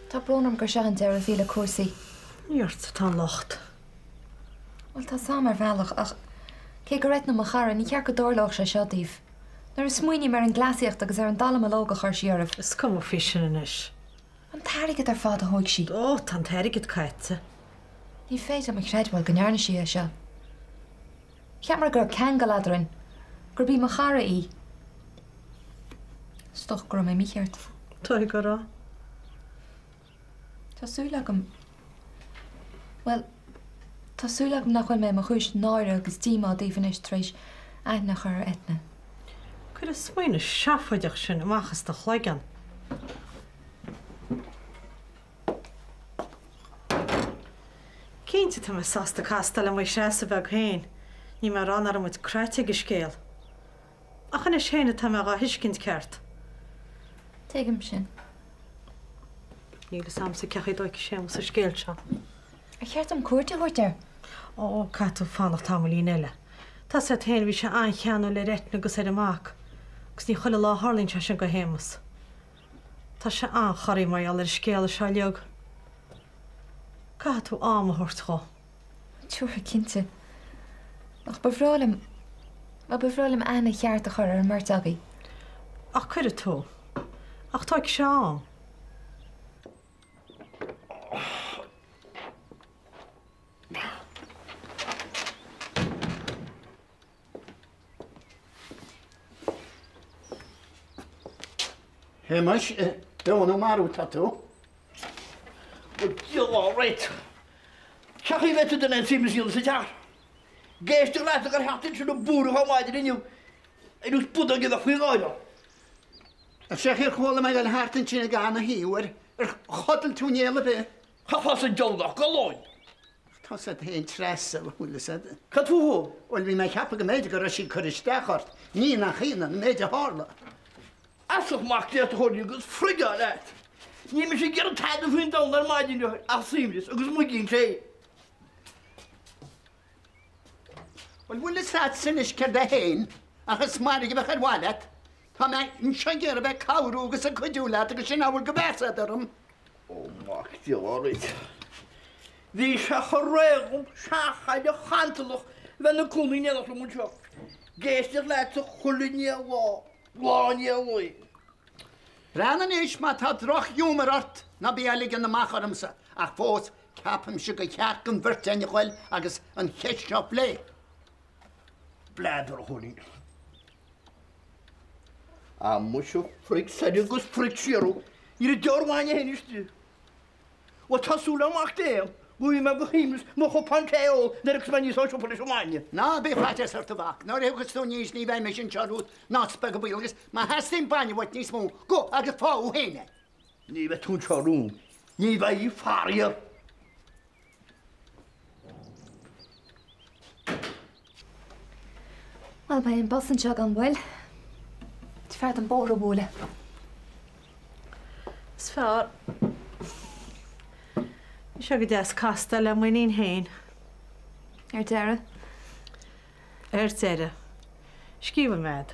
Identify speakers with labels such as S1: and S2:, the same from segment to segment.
S1: Tá brón orm gur seo an deireadh a bhí le cúrsaí.
S2: Ní ortsa atá an locht.
S1: Bhuel, tá 's a'm ar bhealach, ach cé gur Eithne mo chara, ní cheart go dtarlódh sé seo daoibh. Nuair a smaoiním ar an gcleasaíocht agus ar an dallamullóg a chuir sí oraibh.
S2: Is cuma faoi sin anois.
S1: An t-airgead ar fad a thóig sí.
S2: Ó, tá an t-airgead caite.
S1: Ní féidir liom a chreidbheáil go ndearna sí é seo. Cheapamar go raibh ceangal eadrainn, gurb í mo chara í. Is dócha go raibh mé mícheart.
S2: Dóigh go raibh.
S1: Tá súil agam, bhuel, tá súil agam nach bhfuil mé i mo chúis náire agus díomá daoibh anois tar éis aithne a chur ar Eithne.
S2: Cuir an smaoineamh seafóideach sin amach as do chloigeann. Cinnte, tá mé sásta castáil le mo Threasa bheag féin, níl mé ag rá nach raibh muid cráite ag an scéal. Ach anois féin atá mé dhá thuiscint ceart.
S1: Tuigim sin.
S2: Níl fhios a'msa cén chaoi a dtóigfidh Séamus an scéal seo.
S1: Ar cheart dom cuairt a thabhairt air?
S2: Ó, caithfidh tú fanacht tamaillín eile. Tá 'fhios a't féin, bhí sé an-cheanúil ar Eithne agus ar a mac, agus ní chuile lá a tharlaíonn sé sin go Shéamus. Tá sé an-chorraithe mar gheall ar an scéala seo uilig. Caithfidh tú am a thabhairt dhó.
S1: Tabharfaidh, cinnte. Ach ba bhreá liom, bhuel, ba bhreá liom aithne cheart a chur ar an mbeirt agaibh.
S2: Ach cuirfidh tú. Ach tógfaidh sé am.
S3: Shéamais, beo nó marbh atá tú?
S4: Ó Dia lá right. Cén chaoi a bhféadfadh duine an suim a dhéanamh sa teach? Ag éisteacht leat ag theacht ansin ag búireadh ar maidin inniu ar nós bodóg a bheadh faoi gháire.
S3: Ach sé ar chuala mé ag dul thart ansin ag an thaobh ar ar chodail tú néal ar bith?
S4: Chaithfeá sa diabhal nach gcodlóinn.
S3: Ach tá 'fhios a't féin Treasa, bhfuil 'fhios a't.
S4: Cad fúthu?
S3: Bhuel bhí mé ag ceapadh go mb'fhéidir go raibh sí ag cur isteach ort. Ní nach ionadh, an méid a tharla.
S4: Fheasach mac Dé a Chóilín agus frigeáil leat! Níl mise ag iarraidh tada faoin domhan ar maidin ach suaimhneas agus muigín tae.
S3: Bhuel, bhfuil fhios a'dsa anois céard é féin ach is mairg a bheadh ar mhaith leat. Tá mé anseo ag iarraidh bheith ag cabhrú agus ag cuidiú leat agus sin amhail go bhfeasa a'd orm.
S4: Ó mac Dé áirid. Bhí sé chomh réidh agam seanchailleach chantalach a bheith ina cónaí in éineacht liom anseo. Ag éisteacht leatsa chuile lá. Lá i ndiaidh lae.
S3: Breathnaigh anois, má tá drochghiúmar ort, ná bí á ligean amach ormsa, ach fós, ceapaimse gur cheart don bheirt againn a ghoil agus an cheist seo a phlé.
S4: Bladar, a Chóilín. Ah, muise, frig soir agus frig siar thú. Ní raibh deoir bhainne féin istigh. Bhuel, tá súil agam mac Dé go bhfaighidh mé go shuaimhneas mo chupán tae a ól nuair a thiocfas mé aníos ón siopa leis an mbainne.
S3: Ná bíodh faitíos ort, a mhac. Nuair a thiocfas tú aníos ní bheidh mise anseo romhat ná speg a baol agus má theastaíonn bainne uait níos mó, gabh agus faigh féin é.
S4: Ní bheidh tú anseo romham. Ní bheidh, faraor.
S1: Bhuel, beidh an bus anseo gan mhoill. Is fearr dom bóthar a bhualadh.
S2: Is fearr. Bhí sé go deas castáil le m'iníon féin.
S1: Ar deireadh.
S2: Ar deireadh. Scríobfaidh mé iad.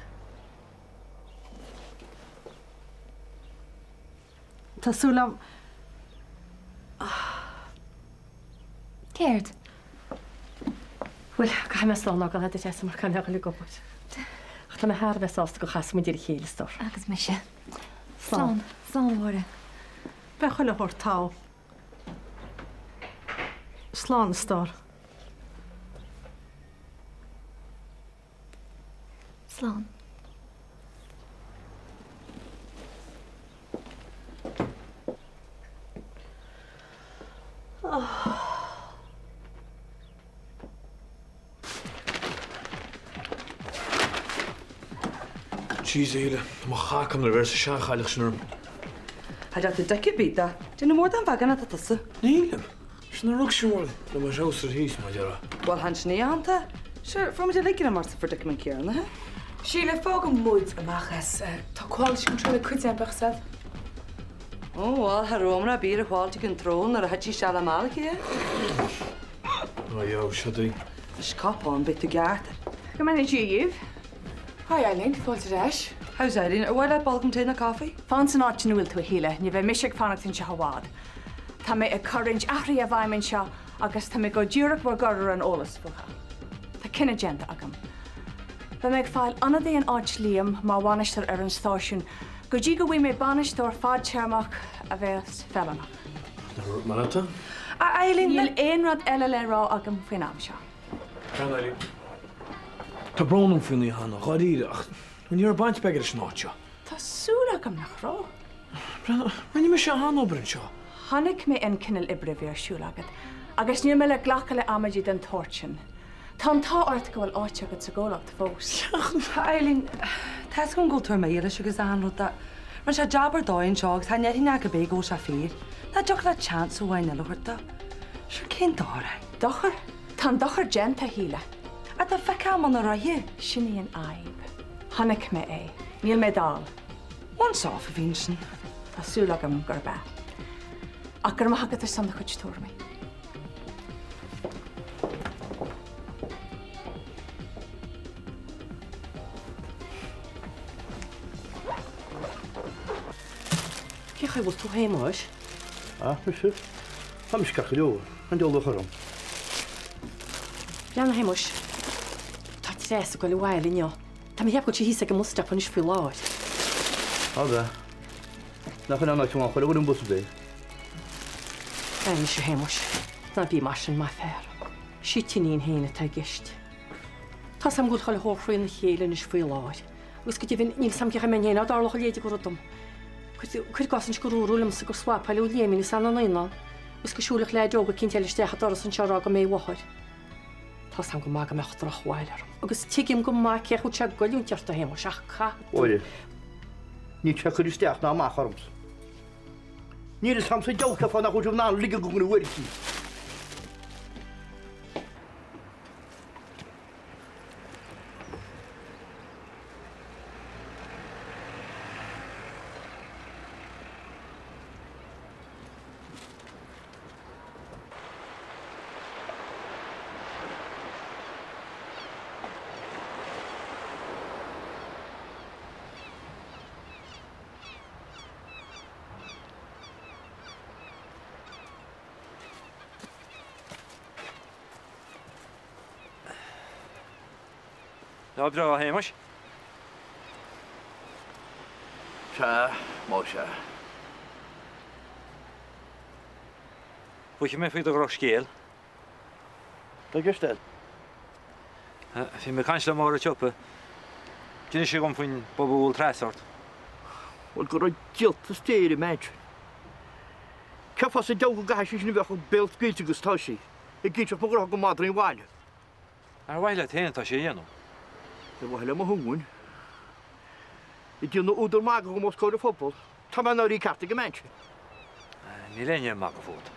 S2: Tá súil agam.
S1: Céard?
S5: Bhuel, caithfidh mé slán a fhágáil leat, a Treasa, mar caithfidh mé a dhul ag obair. Ach tá mé thar a bheith sásta gur chas muid ar a chéile, a stór.
S1: Agus mise. Slán. Slán, a Mháire.
S2: Beidh chuile shórt togha. Slán, a stór.
S1: Slán.
S6: Jeez, a Shíle, tá mo chac agam nuair a bheireas an seanchailleach sin orm.
S7: Cha deir tú daic ar bith de. Déanamh mór den bheagán atá tusa.
S6: Nílim. Sin an rug sin bhfuil le mo threabhsar thíos, mar a déarfá.
S7: Bhuel, chan sin é aitheanta. Sure, fuair muid uilig greim ort sa phredicament céanna, he?
S8: Síle, fágfaidh muid amach as. Tá quality control ag cuid againn, bheadh said.
S7: Ó, bhuel, cha raibh iomrá ar bith ar quality control nuair a thit sí isteach le Malachy, eh?
S6: Ó, yo, seo í.
S7: Is cupán, beidh tú ceart.
S8: Go mbeannaí Dia dhaoibh. Hi Eileen, fáilte ar ais.
S7: How's Eileen? Ar mhaith leat bolgam tae nó caife?
S9: Fan san áit ina bhfuil tú, a Shíle, ní bheidh mise ag fanacht anseo i bhfad. Tá mé ag cur roinnt athruithe i bhfeidhm anseo agus tá mé go díreach bhur gcur ar an eolas fúthu. Tá cinneadh déanta agam. Beidh mé ag fáil ionadaí in áit Liam mar bhainisteoir ar an stáisiún go dtí go bhfaighidh mé bainisteoir fadtéarmach a bheas feiliúnach.
S6: Mar atá?
S7: A Eileen,
S9: Níl aon rud eile le rá agam faoin am seo.
S6: Breathnaigh, Eileen. Tá brón orm faoin oíche cheana, dháiríre, ach ní raibh baint ar bith aige leis an áit seo.
S9: Tá súil agam nach raibh.
S6: Breathnaigh, rinne mise an-obair anseo.
S9: Chonaic mé an cineál oibre a bhí ar siúl agat agus níl mé le glacadh le amaidí den tsórt sin. Tá an t-ádh ort go bhfuil áit agat sa gcomhlacht fós.
S7: A Eileen, tá fhios agam go bhfuil tú ar mire leis agus achan rud ach rinne sé jab ar dóigh anseo agus cha ndéarfainn ach gurb é go bhfuil sé fíor. Nach dtiocfadh leat chance amháin eile a thabhairt dó? Sure cén dochar é?
S9: Dochar? Tá an dochar déanta, a Shíle.
S7: Ach tá feicthe agam ina raithe.
S9: Sin í an fhadhb. Chonaic mé é. Níl mé dall.
S7: Once off a bhí ansin.
S9: Tá súil agam gurb ea. Ach go raibh maith agat ar son do chuid tuairimí.
S5: Cén chaoi a bhfuil tú a Shéamuis?
S4: Ah, mise? Tá mise ceart go leor. An diabhal a chur orm.
S5: Breathnaigh a Shéamuis. Tá Treasa ag goil abhaile inniu. Tá mé ag ceapadh go bhfuil sí thíos ag an mbus stop anois faoi láthair.
S4: Arb ea? Nach in an áit amháin chuile uair an bus ar bith?
S5: Anois a Shéamuis, ná bí mar sin, maith fear. Sí t'iníon féin atá i gceist. Tá's a'm go bhfuil chuile shórt thrína chéile anois faoi láthair. Agus go deimhin, níl 's a'm cén chaoi a mbeinn féin dá dtarlódh a leithéid de rud dom. Cuir i gcás anois gur dúradh liomsa gur swapáileadh Léimín is Anna Naíonán agus go siúlfadh leaid óg eicínt eile isteach an doras anseo a rá go mb'é a mháthair. Tá's a'm go maith go mbeadh drochbhail orm. Agus tuigim go maith cén chaoi a bhfuil sé ag goilliúint ort, a Shéamuis, ach caithfidh tú.
S4: Mháire, níl sé ag cur isteach ná amach ormsa. Níl fhios a'm sa diabhal cén fáth nach bhfuil sibh in ann ligean go ngnó uirthi.
S10: Lá breá, a Shéamais.
S4: Sea, más ea.
S10: Mhothaigh mé faoi do dhrochscéal.
S4: Tá i gceist agat?
S10: Bhí mé ag caint le Máire an tsiopa. D'inis sí dhom faoin bob a bhuail Treasa ort.
S4: Bhuel, go raibh díoltas Dé ar an mbean sin. Cén fáth sa diabhal go gcaithfidh sí sin a bheith chomh béalscaoilte agus atá sí, ag inseacht mo ghnótha go madraí an bhaile?
S10: Ar mhaithe leat féin atá sí a dhéanamh.
S4: Ar mhaithe le mo thóin. Ag déanamh údar magaidh dhom os comhair an phobail. Tá mé náirithe ceart ag an mbean sin.
S10: Níl éinne ag magadh fút.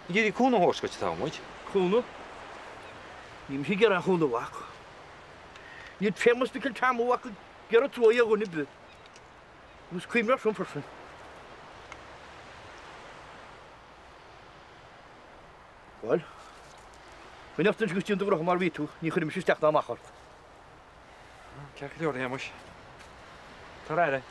S10: Ag iarraidh cúnamh a thabhairt dhuit atá muid.
S4: Cúnamh? Níl mise ag iarraidh aon chúnamh acu. Níl Séamus Mhic an tSeanmhach ag iarraidh trua ó dhuine ar bith. Agus cuimhnigh air sin freisin. Bhuel, coinnigh ort anois agus déan do ghnótha mar a bhí tú, ní chuirfidh mise isteach ná amach ort.
S10: Ceart go leor, a Shéamuis. Tabhair aire.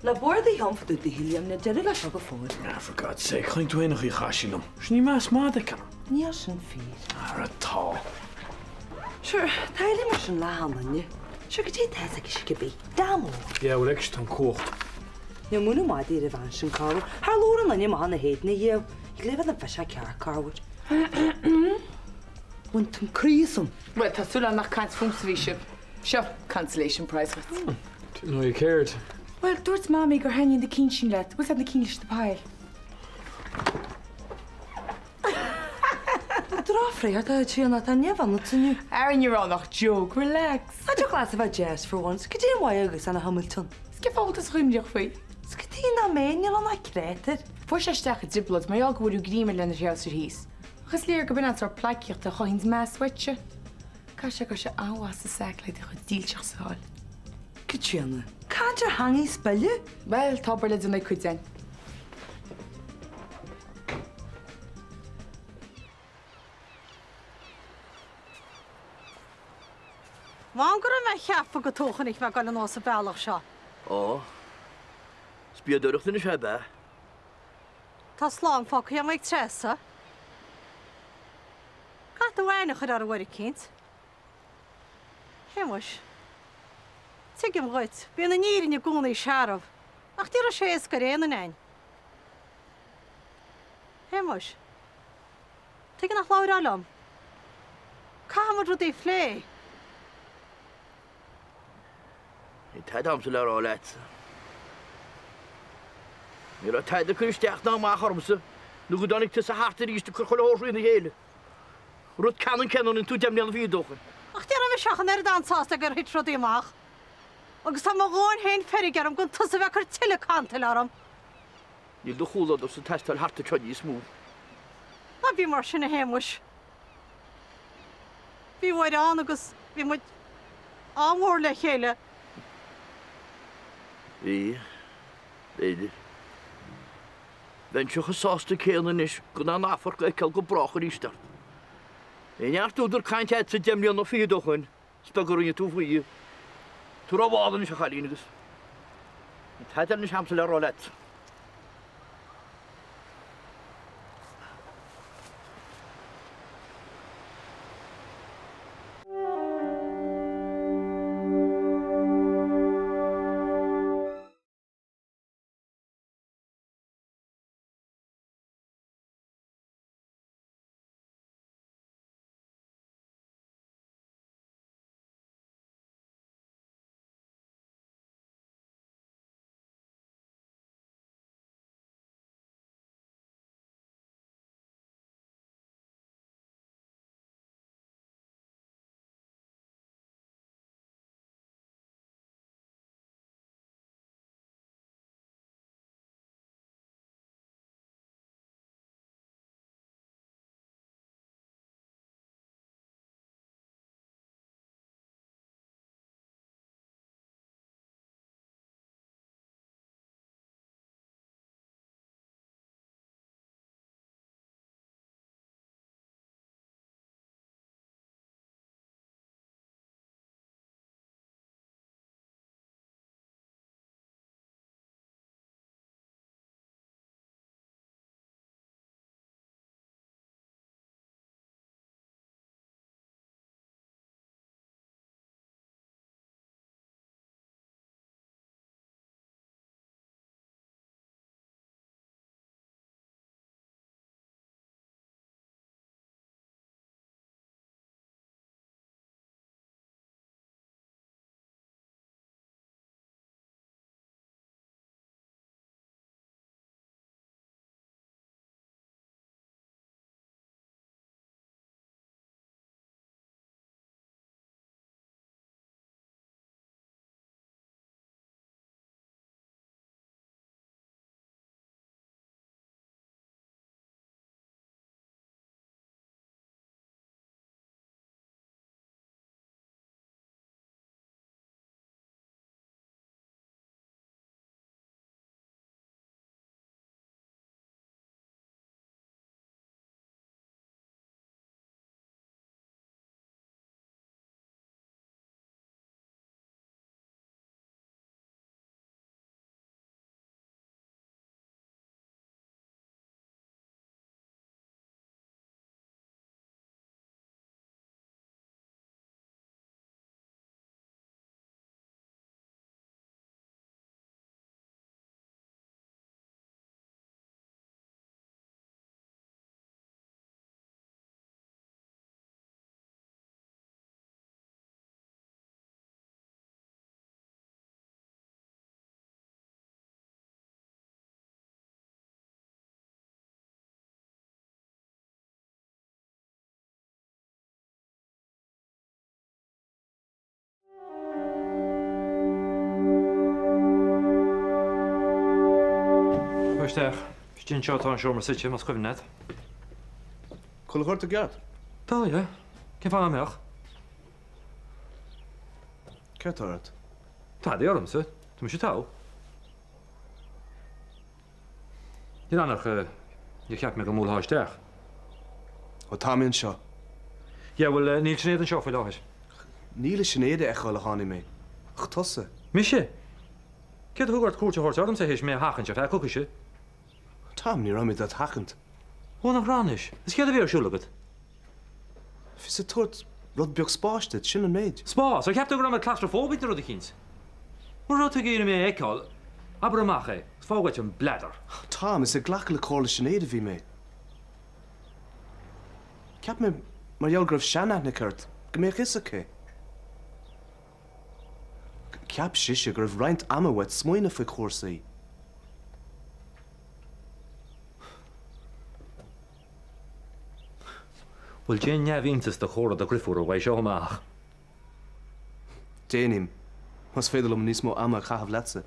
S7: Ná buair do cheann fá dtaobh di, a Liam, níl deireadh leis seo go fóill.
S6: Ah, for God's sake, chonaic tú féin an chaoi a chaith sí liom. Sin ní meas maith aici orm.
S7: Níl sin fíor.
S6: Ara tá.
S7: Sure, tá Eileen mar sin le achan duine. Sure, goidé atá fhios aici cibé. Damn ó.
S6: Yeah, bhuel aici tá an cumhacht.
S7: Níl múineadh maith di ar an bhean sin, corruair. Thar labhair an duine amach ina héadan a dhiabhal. Ag léamh na bhfiseach ceart, corruair. Bhain tú an croí asam.
S8: Bhuel, tá súil agam nach caint fúmsa a bhí sibh. Seo, consolation prize dhuit.
S6: Nó céard?
S8: Bhuel, dúirt Mamaí gur thaitnigh na cinn sin leat. Bhfuil na cinn leis na poill?
S7: Tá drochphréachta a Thríona, tá neamh ionat inniu.
S8: Ara ní raibh ann ach joke, relax.
S7: An dtiocfadh leat a bheith deas for once? Cad é an mhaith agus ana Hamilton?
S8: Is cén fáth a bhfuil tusa chomh imníoch faoi?
S7: Is cad é nach mbeinn, níl ann ach créatúr.
S8: Fuair sé isteach i dtrioblóid mar gheall go bhfuair greim air lena threabhsar thíos. Ach is léir gurb in an sórt pleidhcíochta a chothaíonns meas uaitse. Caithfidh sé go raibh sé an-mhaith sa saic le do chuid dílseachta a fháil.
S7: Caitríona, Caint ar theangaidh speile?
S8: Bhuel, tá obair le déanamh ag cuid againn.
S2: M'anam go raibh mé a cheapadh gur tú a chonaic mé ag goil anuas an bealach seo.
S4: Ó, spiadóireacht anois ab ea?
S2: Tá slán fágtha agam ag Treasa. Caithfidh tú aithne a chur orthu uair eicínt. Shéamuis, tuigim dhuit, bíonn an fhírinne i gcónaí searbh, ach ní raibh sé éasca ar aon duine againn. Shéamuis, tuige nach labhrófá liom? Caithfidh muid rudaí a phlé.
S4: Níl tada agamsa le rá leatsa. Ní raibh tada ag cur isteach ná amach ormsa nó go dtáinig tusa thart arís ag cur chuile shórt thrína chéile. Rud ceannann céanna a rinne tú 10 mbliana fichead ó shin.
S2: Ach ní raibh mise ach an oiread an-sásta gur thit rudaí amach. Agus tá mo dhóthain féin feirge orm gan tusa a bheith ag cur tuilleadh cantail orm.
S4: Níl do chomhluadar-sa ag teastáil thart anseo níos mó.
S2: Ná bí mar sin, a Shéamuis. Bhí uair ann agus bhí muid an-mhór le chéile.
S4: Bhí, b'fhéidir. Bheinnse chomh sásta céanna anois gan aon amharc a fheiceáil go brách arís ort. Bhí neart údar cainte agatsa 10 mbliana fichead ó shoin, is beag a rinne tú faoi. Tú rómhall anois, a chailín, agus níl tada eile anois agamsa le rá leat.
S10: Cuir isteach. Istigh anseo atá an seomra suite, más cuimhin leat.
S11: Cá bhfuil ort i gceart?
S10: Tá, yeah. Cén fáth nach mbeadh?
S11: Céard tá ort?
S10: Tada ormsa. Tá mise togha. Níl ann ach níor cheap mé go mbuailfeá isteach.
S11: Ó tá mé anseo.
S10: Yeah, bhuel, níl Sinéad anseo faoi láthair.
S11: Ní le Sinéad a fheiceáil a tháinig mé, ach tusa.
S10: Mise? Céard a thug ort cuairt a thabhairt ormsa théis mé a sheachaint ar feadh coicíse?
S11: Tom, ní raibh mé dod sheachaint.
S10: Ó, nach raibh anois? Is céard a bhí ar siúl agat?
S11: Bhíos ag tabhairt rud beag spáis duit, sin an méid.
S10: Spás? Ar cheap tú go raibh mé claustrophobic nó rud eicínt? Mura raibh tú ag iarraidh mé a fheiceáil, abair amach é, is fág uait an bladar.
S11: Tom, is ag glacadh le comhairle Sinéad a bhí mé. Cheap mé, mar gheall go raibh seanaithne aici ort, go mbeadh fhios aici. Cheap sise go raibh roinnt ama uait smaoineamh faoi chúrsaí.
S10: Bhuel, déan neamhiontas de chomhrá do dhriofúr uaidh seo amach.
S11: Déanfaidh, más féidir liom níos mó ama a chaitheamh leatsa.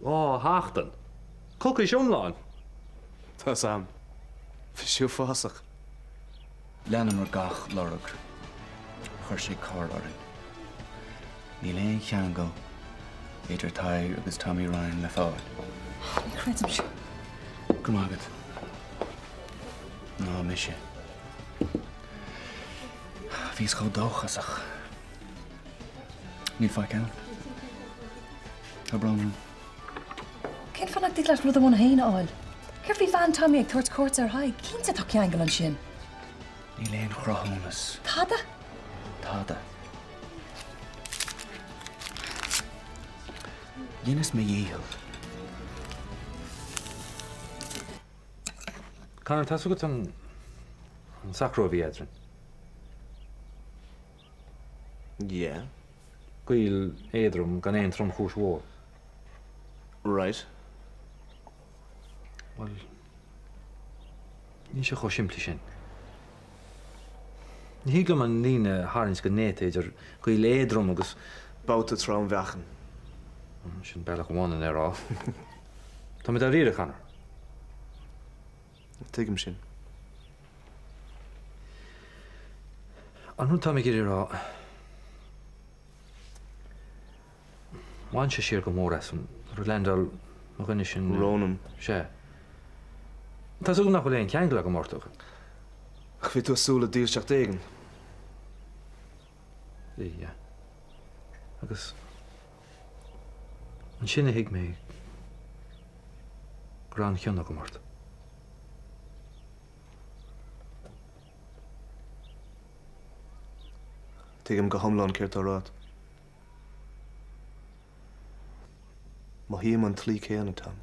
S10: 2 sheachtain? Coicís iomlán?
S11: Tá's a'm. Bhí sé uafásach.
S12: Leanamar gach lorg. Chuir sé cor orainn. Níl aon cheangal idir Tadhg agus Tommy Ryan le fáil.
S1: Ní chreidim sin.
S12: Go raibh maith agat. Ná mise. Bhíos chomh dóchasach. Níl faic ann. Tá brón orm.
S1: Cén fáth nach dtig leat rud amháin féin a fháil? Céard faoi bhean Tommy ag tabhairt cuairte ar Thadhg? Cinnte tá ceangal ansin.
S12: Níl aon chruthúnas.
S1: Tada?
S12: Tada. Dheineas mo dhícheall.
S10: Conor, tá's agat an socrú a bhí eadrainn?
S11: Yeah.
S10: Gaol éadrom gan aon tromchúis mhór.
S11: Right.
S10: Bhuel, níl sé chomh simplí sin. Ní thig liom an líne a tharraingt go néata idir gaol éadrom agus.
S11: Babhta trom-mheáchain.
S10: Sin bealach amháin lena rá. Tá mé dáiríre, Conor.
S11: Tuigim sin.
S10: An rud atá mé ag iarraidh a rá, bhain sé siar go mór asam nuair a leaindeáil mo dhuine sin.
S11: Ronan.
S10: Sea. Tá's agam nach bhfuil aon cheangal agam ort ach.
S11: Ach bhí tú ag súil le dílseacht éigin.
S10: Bhí, yeah. Agus ansin a thuig mé go raibh an-chion agam ort.
S11: Tuigim go hiomlán céard tá á rá agat. Mothaím an tslí céanna, Tom.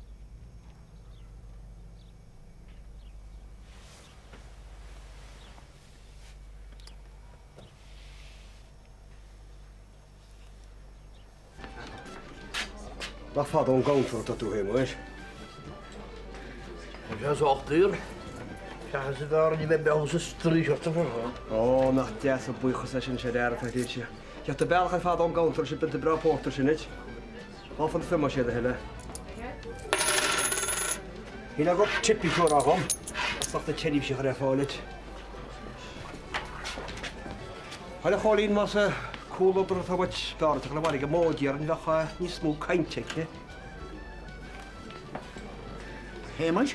S13: Nach fada ón gcounter atá tú, a Shéamuis?
S4: Tá sé sách daor. Seachas a bheith orainn a bheith beo sa straois ort a chur.
S13: Ó, nach deas an buíochas é sin, sé d'fhear atá duitse. Gheobhaidh tú bealach ar fad ón gcounter leis an bpionta breá pórtair sin duit. Ná fan suim más é do thoil é. Níl agat tip a chur agam as ucht na tseirbhíse a chur ar fáil duit. Bhuel, a Chóilín, más comhluadar atá uait, b'fhearr duit a dhul abhaile ag an mbó, déarfainn, bheadh níos mó cainte aici.
S3: Shéamuis?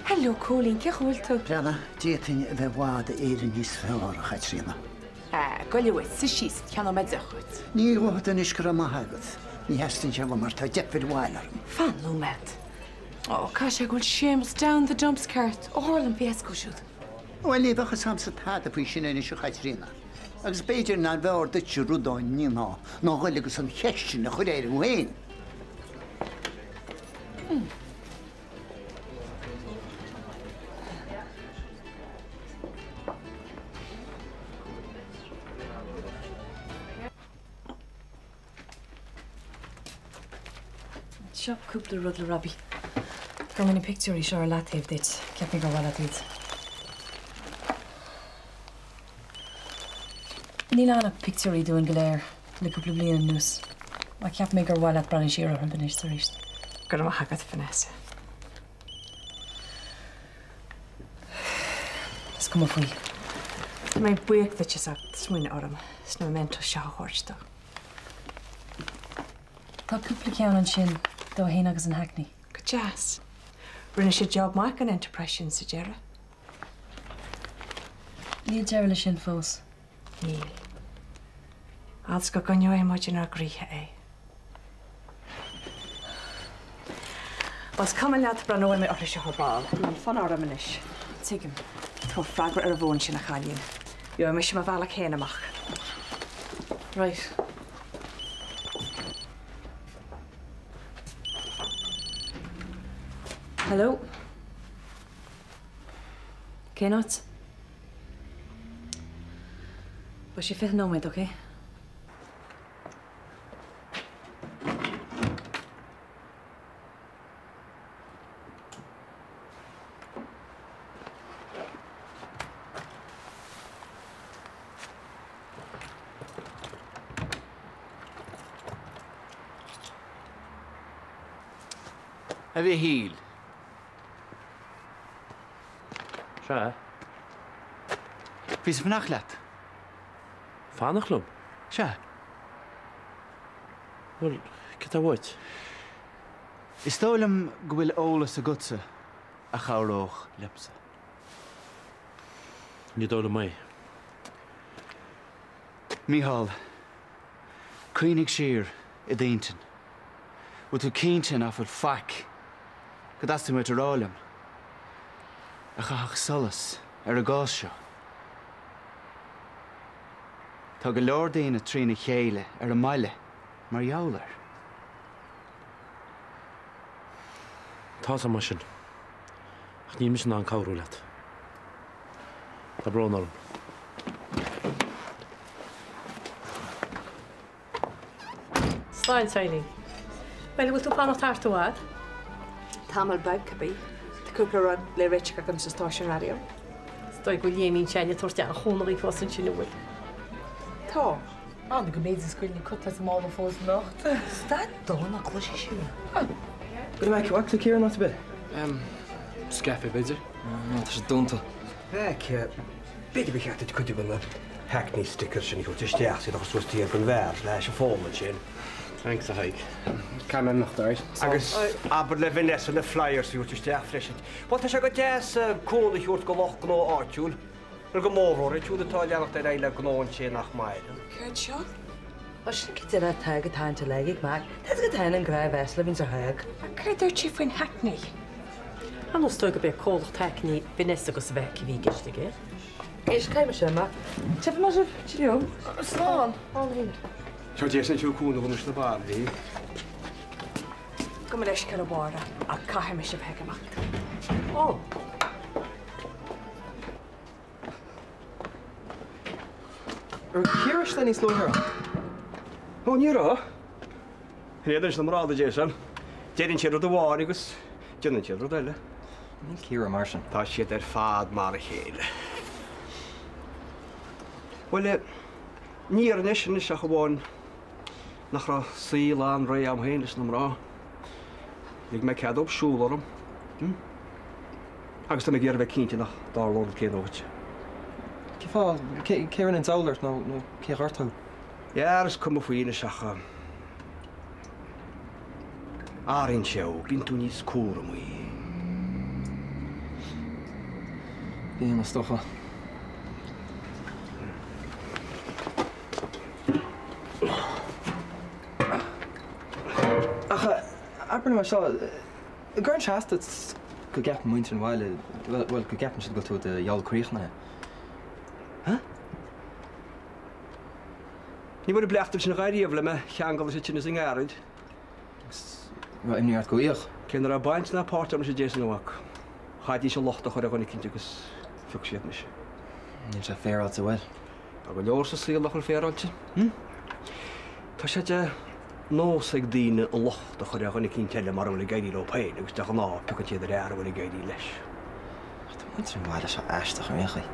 S8: Hello, Cóilín, cén chaoi a bhfuil tú?
S3: Breathnaigh, d'fhéadfainn a bheith i bhfad Éireann níos fearr, a Chaitríona.
S8: Ah, gabh i leith, suigh síos, ceannóidh mé deoch dhuit.
S3: Ní ghabhfad anois, go raibh maith agat. Ní theastaíonn sé uaim mar tá deifir abhaile orm.
S8: Fan nóiméad. Ó, caithfidh sé go bhfuil Séamus down the dumps ceart. Ó tharla an fiasco siúd.
S3: Bhuel, ní bheadh fhios a'msa tada faoi sin anois, a Chaitríona. Agus b'fhéidir nárbh fhearr duitse rud dá ndéanfá ná dhul agus an cheist sin a chur air thú fhéin.
S1: Seo cúpla rud le Robbie. Chuir mé na pictiúirí seo ar leataobh duit. Cheap mé gur mhaith leat iad. Níl ann ach pictiúirí dúinn go léir le cúpla bliain anuas. Ach cheap mé gur mhaith leat breathnú siar orthu anois is arís.
S9: Go raibh maith agat, Vanessa.
S1: Is cuma faoi.
S9: Tá mé buíoch duit as ucht smaoineamh orm is na mementos seo a thabhairt dom.
S1: Tá cúpla ceann ansin dó fhéin agus an Hackney.
S9: Go deas. Rinne sé job maith den enterprise sin sa deireadh.
S14: Níl deireadh leis sin fós.
S9: Níl. Fhad is go gcoinneoidh muid inár gcroíthe é. Más cuma leat, breathnóidh mé orthu seo ar ball. Níl fonn orm anois.
S14: Tuigim.
S9: Tabhair freagra ar an bhfón sin, a chailín. Gheobhaidh mise mo bhealach féin amach.
S14: Right. Hello? Cén áit? Beidh sé 20 nóiméad, ok?
S12: A Mhichíl.
S10: Sea.
S12: Bhíos ag fanacht leat.
S6: Fanacht liom?
S12: Sea.
S6: Bhuel, cad tá uait?
S12: Is dóigh liom go bhfuil eolas agatsa a chabhródh liomsa.
S6: Ní dóigh liom é.
S12: Mícheál, cuimhnigh siar i d'intinn. Bhfuil tú cinnte nach bhfuil faic go dteastaíonn uait a rá liom a chaithfeadh solas ar an gcás seo? Tá go leor daoine trína chéile ar an mbaile mar gheall air.
S6: Tá's agam é sin. Ach níl mise in ann cabhrú leat. Tá brón orm.
S5: Sláinte, Eileen. Bhuel, an bhfuil tú fanacht thart i bhfad?
S9: Tamall beag, cibé. Tá cúpla rud le réiteach agam sa stáisiún raidió.
S5: Is dóigh go bhfuil Jamie ansin ag tabhairt an-chúnamh dhaoibh fós ansin, an bhfuil?
S9: Tá.
S8: Ann go mb'fhéidir go bhfuil na cutlair sa mála fós anocht.
S7: Stad dó ná cloisfidh sí mé.
S13: Go raibh maith acu, Ciara, in áit ar bith?
S11: Scaifé, b'fhéidir?
S13: Ná, tá sé dúnta. Bheadh. B'fhéidir gur cheart duit cuid de na hackney stickers sin a thabhairt isteach is iad a chur suas thiar don bheár le hais an fón ansin.
S11: Thanks, a Thaidhg. Caithfidh mé imeacht, alright?
S13: Agus abair le Vanessa na flyers a thabhairt isteach freisin. Bhuel, tá sé go deas cúnamh a thabhairt do lucht gnó áitiúil, nó go mórmhór iad siúd atá ag leanacht ar aghaidh le gnó an té nach maireann.
S7: Céard seo? Ó sin cad é Tadhg atá inti léig ag Mac. Tá go deimhin an gnáth vessel a bhíonns ar Thadhg.
S9: Ach céard dúirt sí faoin Hackney?
S5: An is dóigh gurb é comhlacht Hackney Vanessa agus a mhac a bhí i gceist aige?
S7: Éist, caithfidh mise imeacht. Tífidh mé sibh, cheerio.
S14: Slán. Slán a Shíle.
S13: Seo Jason siúd cúnamh anois na barraí.
S9: Gabh mo leithscéal a Mháire, ach caithfidh mise bheith ag imeacht.
S5: Ó!
S11: Raibh Ciara istigh níos luaithe ar
S13: Ó, ní raibh. Ní fhéadfainn na mná do Jason. Deireann siad rud amháin agus déanann siad rud eile.
S11: Níl Ciara mar sin.
S13: Tá siad ar fad mar a chéile. Bhuel, ní déarfainn é sin anois ach amháin nach raibh saol an-réidh agam féin leis na mná. Lig mé cead dóibh siúl orm. Agus tá mé ag iarraidh a bheith cinnte nach dtarlódh an rud céanna dhuit.
S11: Cén fáth? Cé a rinne an diabhal ort nó cé a ghortaigh thú?
S13: Fhear, is cuma faoi anois ach athraíonn sé thú, bíonn tú níos cúramaí.
S11: Bíonn, is dócha. Ach abair liom é seo, An gcuireann sé as duit go gceapann muintir an bhaile, bhuel, go gceapann siad go bhfuil tú i do dhiabhal críochnaithe?
S13: Huh? Ní bhfuair an bleachtaire sin a dhath riamh le mé a cheangal leis an tine sa ngearáid.
S11: Agus an raibh imní ort go bhfaigheadh?
S13: Cé nach raibh baint ná páirt agam leis an Jason a mhac. Chaithfidís an locht a chur ar dhuine eicínt agus phioc siad mise.
S11: Níl sé féaráilte, bhuel.
S13: Tá go leor sa saol nach bhfuil féaráilte. Hm? Tá sé de nós ag daoine an locht a chur ar dhuine eicínt eile mura bhfuil ag éirí leo féin agus de ghnáth piocann siad ar fhear a bhfuil ag éirí leis.
S11: Ach tá muintir an bhaile seo aisteach ar aon chaoi.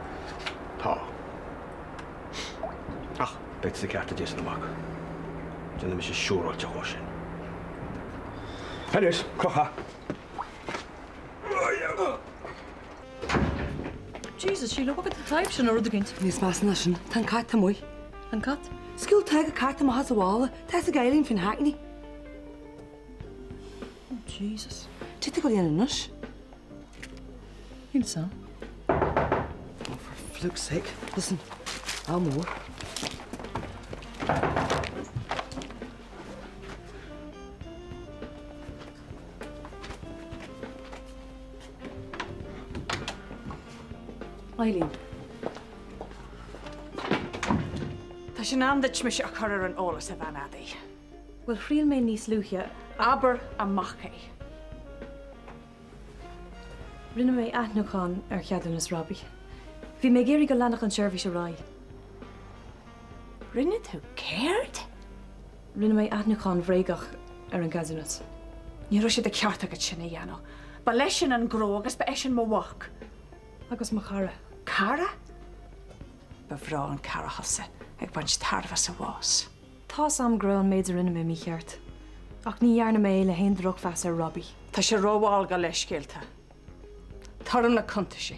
S13: Tá. Ach beidh tusa ceart a Jason a mhac. Déanfaidh mise siúráilte dhó sin. Anois, croch é.
S14: Jesus, Síle, thug an taobh sin rud éigin.
S7: Níos measa ná sin, tá an cat amuigh.
S14: An cat?
S7: Scaoil Tadhg an cat amach as an mhála, tá fhios ag Eileen faoin Hackney.
S14: Oh, Jesus.
S7: Cad tá tú ag dul a dhéanamh anois?
S14: Níl fhios a'm.
S11: Oh, for Luke's sake, listen, ádh mór.
S14: Eileen.
S9: Tá sé in am duit mise a chur ar an eolas, a bhean Adaí.
S14: Bhuel, thriail mé níos luaithe.
S9: Abair amach é.
S14: Rinne mé athnuachan ar cheadúnas Robbie. Bhí mé ag iarraidh go leanfadh an tseirbhís ar aghaidh.
S9: Rinne tú céard?
S14: Rinne mé athnuachan bhréagach ar an gceadúnas.
S9: Ní raibh sé de cheart agat sin a dhéanamh. Ba leisean an gnó agus ba eisean mo mhac.
S14: Agus mo chara.
S9: Cara? Ba bhreá an cara thusa, ag baint tairbhe as a bhás.
S14: Tá's a'm go raibh an méid a rinne mé mícheart, ach ní dhearna mé é le haon drochmheas ar Robbie.
S9: Tá sé rómhall do leithscéalta. Tar orm na cuntaisí.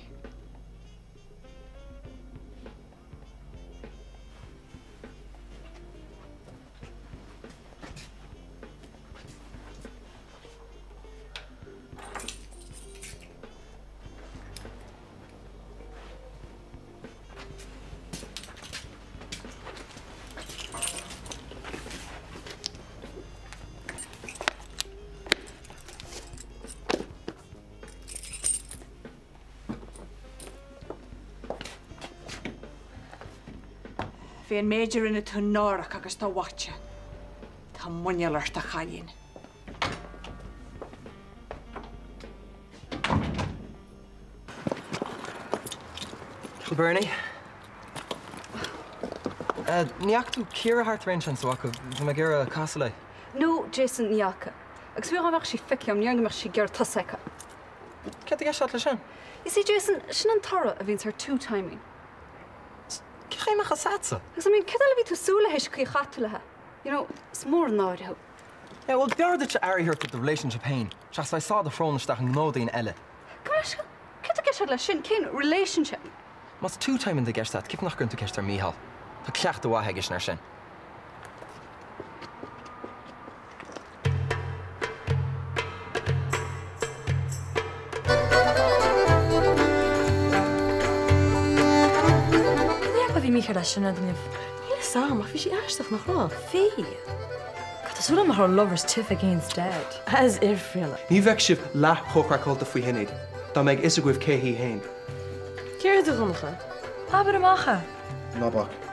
S9: Bhí an méid a rinne tú náireach agus do-mhaite. Tá muineál ort, a chailín.
S11: Bernie? Ní fhaca tú Ciara thart ar aon seans, an bhfaca? Bhí mé ag iarraidh casadh léi.
S15: No, Jason, ní fhaca. Agus fiú dá mbeadh sí feicthe agam, ní déarfainn go mbeadh sí ag iarraidh tusa a fheiceáil.
S11: Céard atá i gceist agat leis sin?
S15: You see, Jason, sin an toradh a bhíonns ar two-timing.
S11: Cén chaoi a mbeadh fhios a'dsa?
S15: Agus I mean, céard eile a bhí tú ag súil le théis an chaoi a chaith tú léi? You know, is mór an náire thú.
S11: Yeah, bhuel, b'fhearr duit aire a thabhairt do do relationship féin, seachas bheith ag sá do shrón isteach i ngnó daoine eile.
S15: Gabh mo leithscéal, céard atá i gceist agat leis sin? Cén relationship?
S11: Más two-timing atá i gceist agat, cén fáth nach gcuireann tú ceist ar Mícheál? Tá cleachtadh mhaith aigesean air sin.
S14: Cad é a bhí mícheart leis sin inniu? Níl a fhios agam ach bhí sí aisteach nach raibh? Bhí. God, tá súil agam nach raibh lovers tiff against dead. As if, really.
S16: Ní bheadh sibh leath chomh craiceáilte faoi Shinéad dá mbeadh fhios agaibh cé hí fhéin.
S14: Céard a Dhonncha? Abair amach é!
S16: Ná bac.